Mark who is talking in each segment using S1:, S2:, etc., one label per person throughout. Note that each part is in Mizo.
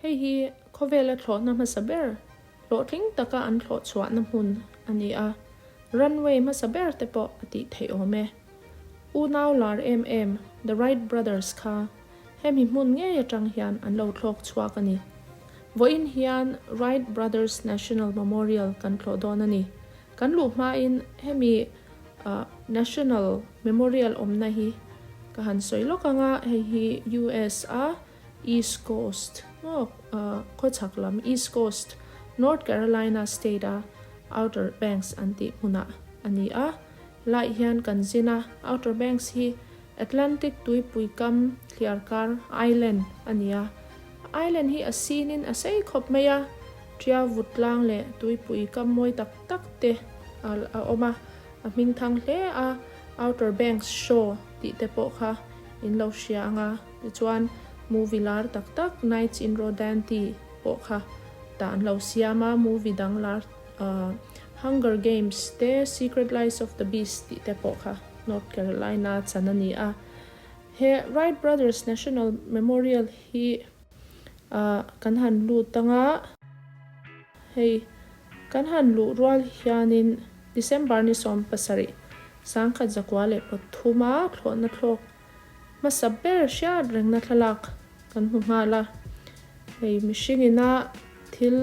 S1: Hei hi khawvela thlawhna hmasa ber, hlawhtling taka an thlawh chhuahna hmun a ni a, runway hmasa ber te pawh a tih theih awm e. Unau lar em em The Wright Brothers kha hemi hmun ngei atang hian an lo thlawk chhuak a ni. Vawiin hian Wright Brothers National Memorial kan thlawh dawn a ni. Kan luh hmain hemi National Memorial awmna hi ka han sawi lawk ang a, hei hi US a East Coast maw khawchhak lam East Coast North Carolina State a Outer Banks an tih hmunah a ni a, helaiah hian kan zin a, Outer Banks hi Atlantic tuipui kam thliarkar island a ni a, island hi a sinin a sei khawp mai a, tia vut tlang leh tuipui kam mawi tak tak te a awm a, a hming thang hle a, Outer Banks show tih te pawh kha in lo hria ang a, tichuan movie lar tak tak Nights in Rodanthe pawh kha tah an lo siam a, movie dang lar Hunger Games te Secret Lies of the Beast tih te pawh kha North Carolina chan a ni a. He Wright Brothers National Memorial hi kan han lut ang a, hei kan han luh rual hianin December ni 17, 1903-a thlawhna thlawk hmasa ber hriat rengna thlalak kan hmu nghal a. Hei mihring ina thil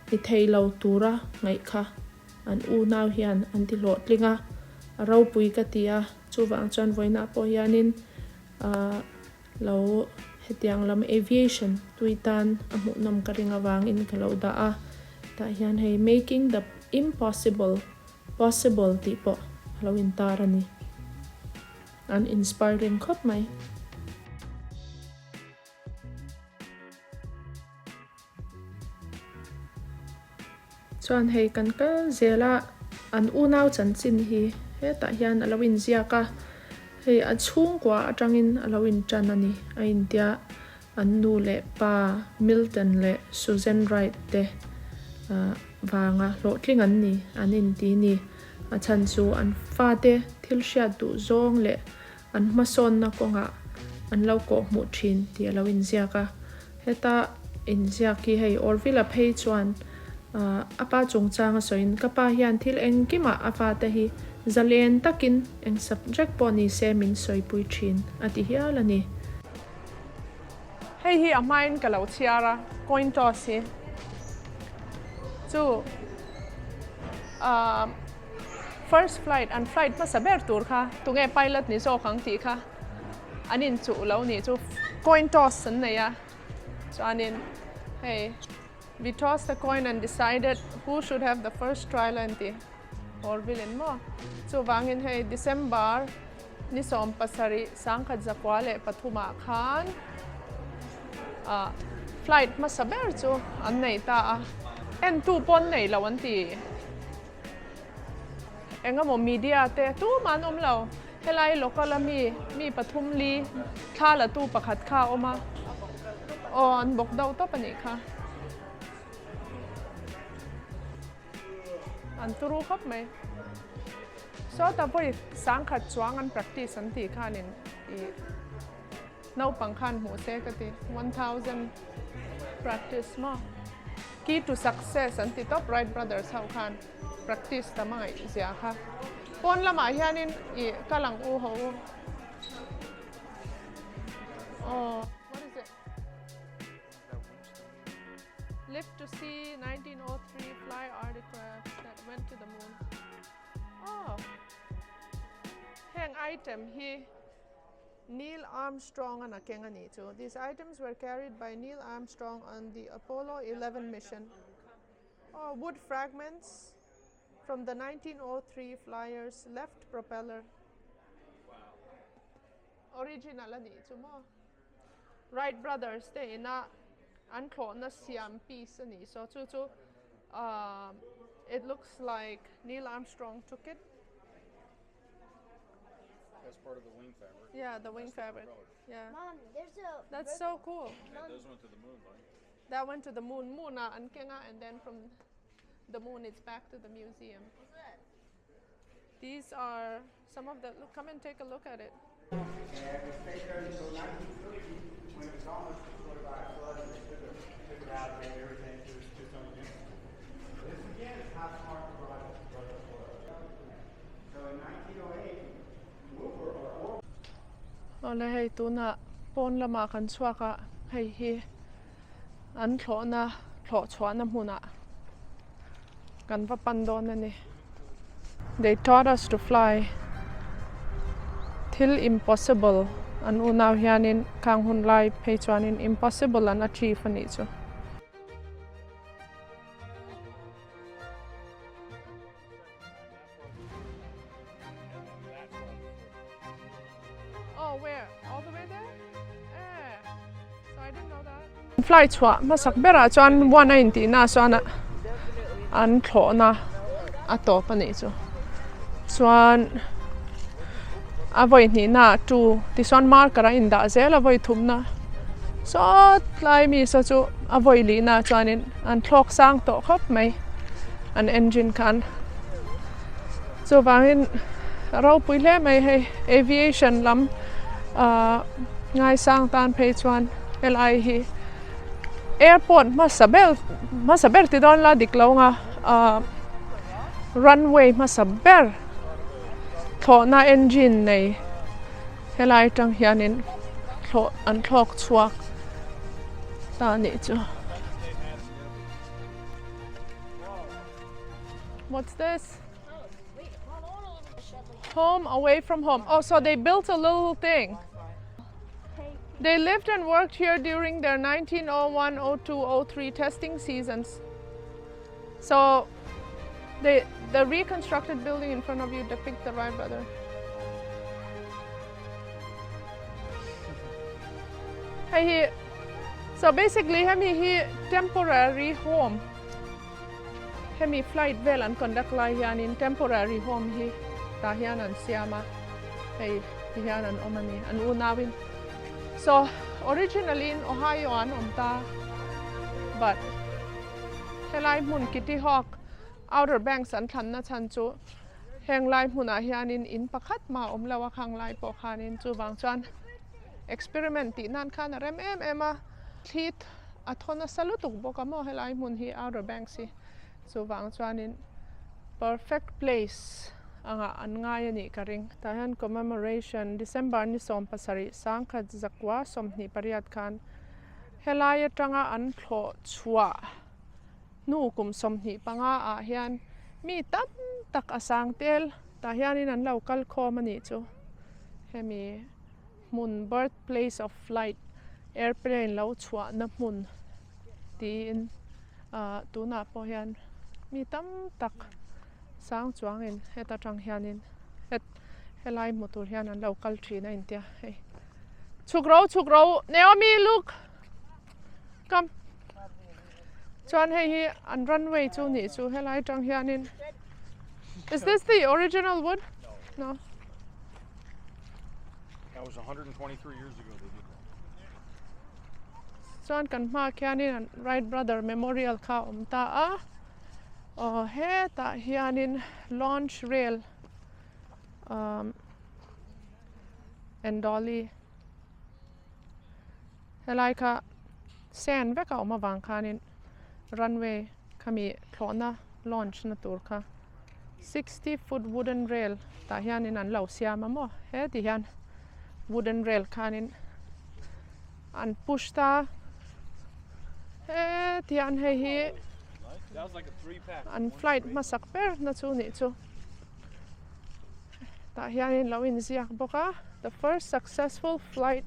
S1: ni thei lo tura ngaih kha an unau hian an ti hlawhtling a, a ropui ka ti a, chuvang chuan vawiinah pawh hianin lo hetiang lam aviation tui tan a hmuhnawm ka ring avangin ka lo dah a, tah hian hei making the impossible possible tih pawh a lo intar a ni. An inspiring khawp mai. Chuan hei kan kal zel a, an unau chanchin hi hetah hian a lo inziak a, hei a chhungkua atangin a lo intan a ni a intia an nu leh pa Milton leh Susan Wright te vanga hlawhtling an ni an inti ni. A chhan chu an fate thil hriat duh zawng leh An hmasawnna kawngah an lo kawh hmuh thin tih a lo inziak a. Heta inziak hi hei Orville-a phei chuan a pa chungchang a sawiin ka pa hian thil engkimah a fate hi zalen takin eng subject pawh ni se min sawipui thin a ti hial a ni.
S2: Hei hi a hmain ka lo chhiar a, coin toss hi chu ahh. First flight, an flight hmasa ber tur kha tunge pilot ni zawk ang tih kha an inchuh lo nih chu coin toss an nei a, chuanin hei we tossed the coin and decided who should have the first trial a inti Orville in maw chuvangin hei December ni 17 73 ah khan ah flight hmasa ber chu an nei ta a, entu pawn nei lo an ti. Engemaw media te tumah an awm lo. Helai local a mi, mi pathum li thla la tu pakhat kha a awm a. Aw an bawk deuh tawp a nih kha. An turu khawp mai. Sawta vawi sangkhat chuang an practice an tih khanin ih naupang khan hmuh se ka ti. 1000 practice maw? Key to success an ti tawp Wright brothers ho khan practice tam a ngaih zia kha. Pawn lamah hianin ih kal ang u ho u. Aw what is it? Live to see 1903 fly articraft that went to the moon. Aw heng item hi Neil Armstrong an a keng a nih chu. These items were carried by Neil Armstrong on the Apollo 11 mission. Oh, wood fragments from the 1903 flyer's left propeller. Original a nih chu maw. Wright brothers te ina an thlawhna siam piece a nih so chu chu uh, it looks like Neil Armstrong took it.
S3: That's part of the wing fabric.
S2: Yeah, the wing fabric. Yeah.
S4: Mom, there's a.
S2: That's so cool.
S3: Mom. Those went to the moon, right?
S2: That went to the moon, moon ah, an kenga, and then from the moon it's back to the museum.
S4: What's that?
S2: These are some of the. Look, come and take a look at it.
S5: And it stayed there until 1930 when it was almost destroyed by a flood and they took a, took
S2: Awle hei tunah pawn lamah kan chhuak a, hei hi an thlawhna thlawh chhuahna hmunah kan va pan dawn a ni. They taught us to fly. Thil impossible an unau hianin khang hun lai phei chuanin impossible an achieve a nih chu. Fly chhuah hmasak berah chuan one a intihna ah chuan an thlawhna a tawp a nih chu chuan a vawi hnihna ah two tichuan marker a indah zel a vawi thumna saw tlai mi saw chu a vawi lihna ah chuanin an thlawk sang tawh khawp mai an engine khan. Chuvangin ropui hle mai hei aviation lam ahh ngaisang tan phei chuan helai hi airport hmasa ber hmasa ber ti dawn la dik lo ang a ahh runway hmasa ber thlawhna engine nei helai atang hianin thlawh an thlawk chhuak ta a nih chu. What's this? Home away from home. Oh, so they built a little thing. They lived and worked here during their 1901, 02, 03 testing seasons. So they, the reconstructed building in front of you depict the Wright brother. Hei hi so basically hemi hi temporary home hemi flight vel an conduct lai hianin temporary home hi tah hian an siam a hei ti hian an awm a ni an unauin so originally in Ohio an awm ta but helai hmun Kitty Hawk Outer Banks an thlanna chhan chu heng lai hmunah hianin in pakhat mah a awm lo a khang lai pawh khanin chuvang chuan experiment tih nan khan a rem em em a thli a thaw nasa lutuk bawk a maw helai hmun hi Outer Banks hi chuvang chuanin perfect place angah an ngai a nih ka ring. Tah hian commemoration December ni 17 sangkhat zakua 28 khan helai atanga an thlawh chhuah hnu kum 25 ah hian mi tam tak a sang tel tah hianin an lo kal khawm a nih chu hemi hmun birth place of flight airplane lo chhuahna hmun tiin ah tunah pawh hian mi tam tak sang chuangin heta tang hianin het helai hmu tur hian an lo kal thin a intia hei chhuk ro chhuk ro Naomi look come. Chuan hei hi an runway chu nih chu helai atang hianin Is this the original wood? No.
S3: That was 123 years ago they did that.
S2: Chuan kan hma khianin an Wright brother memorial kha a awm ta a. Aw hetah hianin launch rail um and dolly Helai kha sand vek a awm avang khanin runway khami thlawhna launch na tur kha 60 foot wooden rail tah hianin an lo siam a maw heti hian wooden rail khanin an push ta heti hian hei hi an flight hmasak ber na chu nih chu tah hianin lo inziak bawk a the first successful flight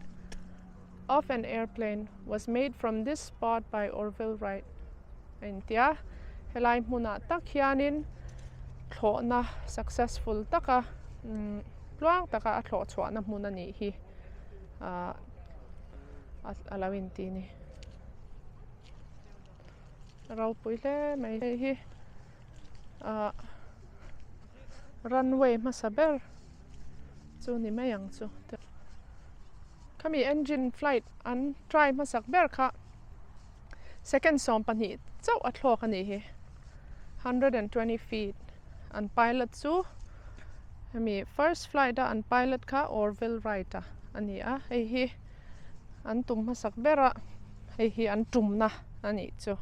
S2: of an airplane was made from this spot by Orville Wright a intia. Helai hmunah tak hianin thlawhna successful taka umm tluang taka a thlawh chhuahna hmun a nih hi ahh a lo inti a ni. Ropui hle mai hei hi ahh runway hmasa ber chu ni mai ang chu. Khami engine flight an try hmasak ber kha second 20 chauh a thlawk a nih hi. 120 feet an pilot chu hemi first flight a an pilot kha Orville Wright a a ni a, hei hi an tum hmasak ber a hei hi an tumna a nih chu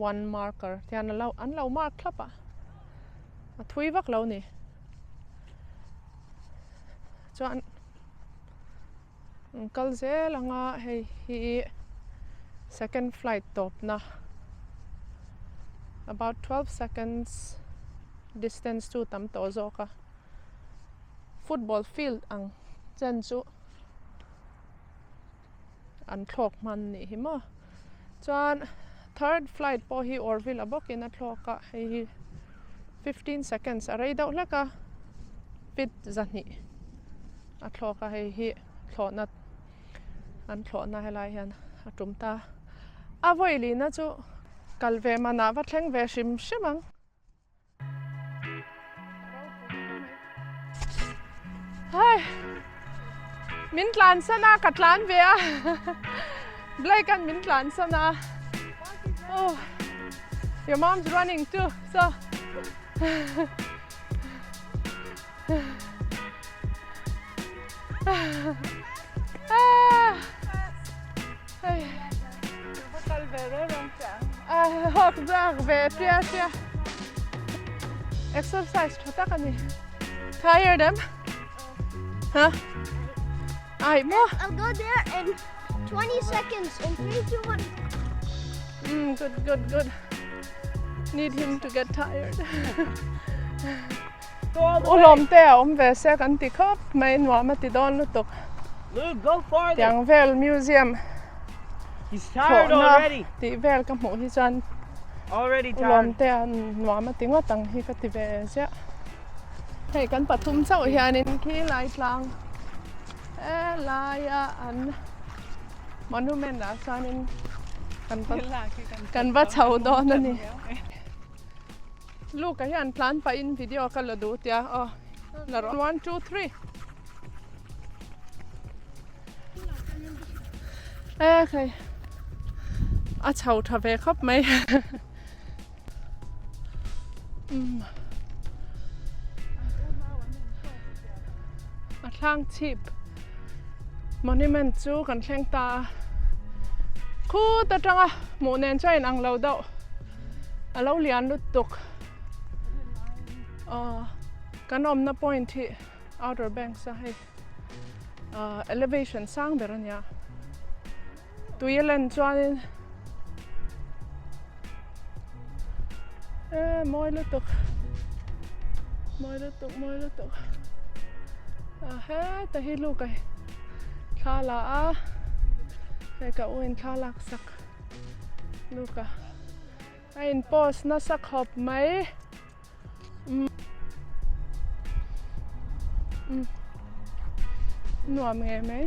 S2: one marker tihian alo an lo mark thlap a a thui vak lo a ni. Chuan. An kal zel ang a, hei hi second flight tawpna about 12 seconds distance chu tam tawh zawk a, football field ang chen chu an thlawk hman nih hi maw. Chuan third flight pawh hi Orville a bawkin a thlawk a, hei hi 15 seconds a rei deuh hlek a, feet 200 a thlawk a, hei hi thlawhna an thlawhna helai hian a tum ta. A vawi lihna chu kal ve manah va thleng ve hrim hrim ang. Hai min tlan san a ka tlan ve a Blake an min tlan san a oh your mom's running too so ah hei hawk zak ve tia tia exercise tha tak ani tired em ha ai mo
S4: I'll go there in 20 seconds in 3 2 1
S2: mm good good good need him to get tired Ulawm te a awm ve se kan ti khawp mai nuam a ti dawn lutuk. Tiang vel museum thlawhna tih vel ka hmuh hi chuan ulawm te a nuam a ti ngawt ang hi ka ti ve ziah. Hei kan pathum chauh hianin khi lai tlang helaia an monument ah chuanin kan va chho dawn a ni. Luka hian tlan pahin video ka la duh tia aw la rawh 1 2 3 e khai a chho tha ve khawp mai um a thlang chhip monument chu kan thleng ta a khut atanga hmuh nen chuan inang lo deuh. A lo lian lutuk aw kan awmna point hi outer banks a hei ah elevation sang ber a nia tui a len chuanin e mawi lutuk mawi lutuk mawi lutuk ah heta hi luka hi thla la a hei ka u in thla lak sak. Luka a in post nasa khawp mai umm umm nuam ngei mai.